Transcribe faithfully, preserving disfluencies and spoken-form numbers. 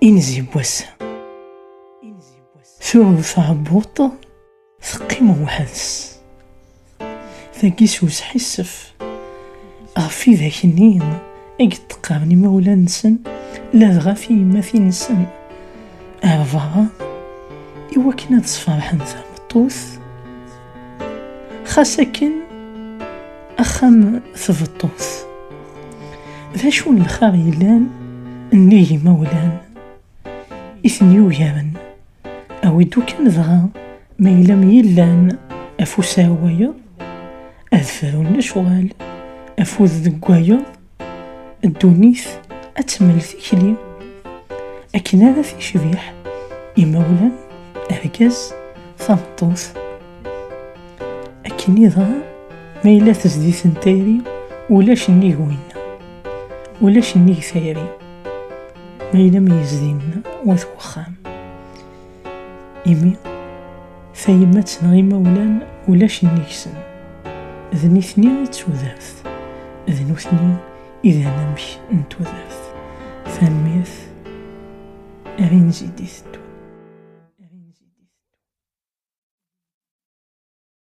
Inzi n wass-a. Tuɣ tɛebbuḍt teqqim weḥd-s. Tagi s usḥissef ɣef widak-nni i yeṭṭeqqaren imawlan-nsen, ladɣa ɣef yemmatin-nsen. Ar berra, iwakken ad sferḥen tameṭṭut, xas akken axxam tbeṭṭut. D acu n lxir yellan nnig imawlan i ten-yugaren? Awi-d ukan dɣa ma yella myillan afus ar wayeḍ, ad frun lecɣal afud deg wayeḍ, ddunit ad temel tikli. Akken ara ticbiḥ imawlan, argaz, tameṭṭut. Akken i dɣa ma yella tezdit n tayri, ulac nnig winna, ulac nnig tayri. Ma yella myezdin wat wexxam. Imi tayemmat neɣ imawlan ulac nnig-sen. D nitni i d tudert, d nutni i d anamek n tudert. Tanemmirt, ar inzi d-iteddun.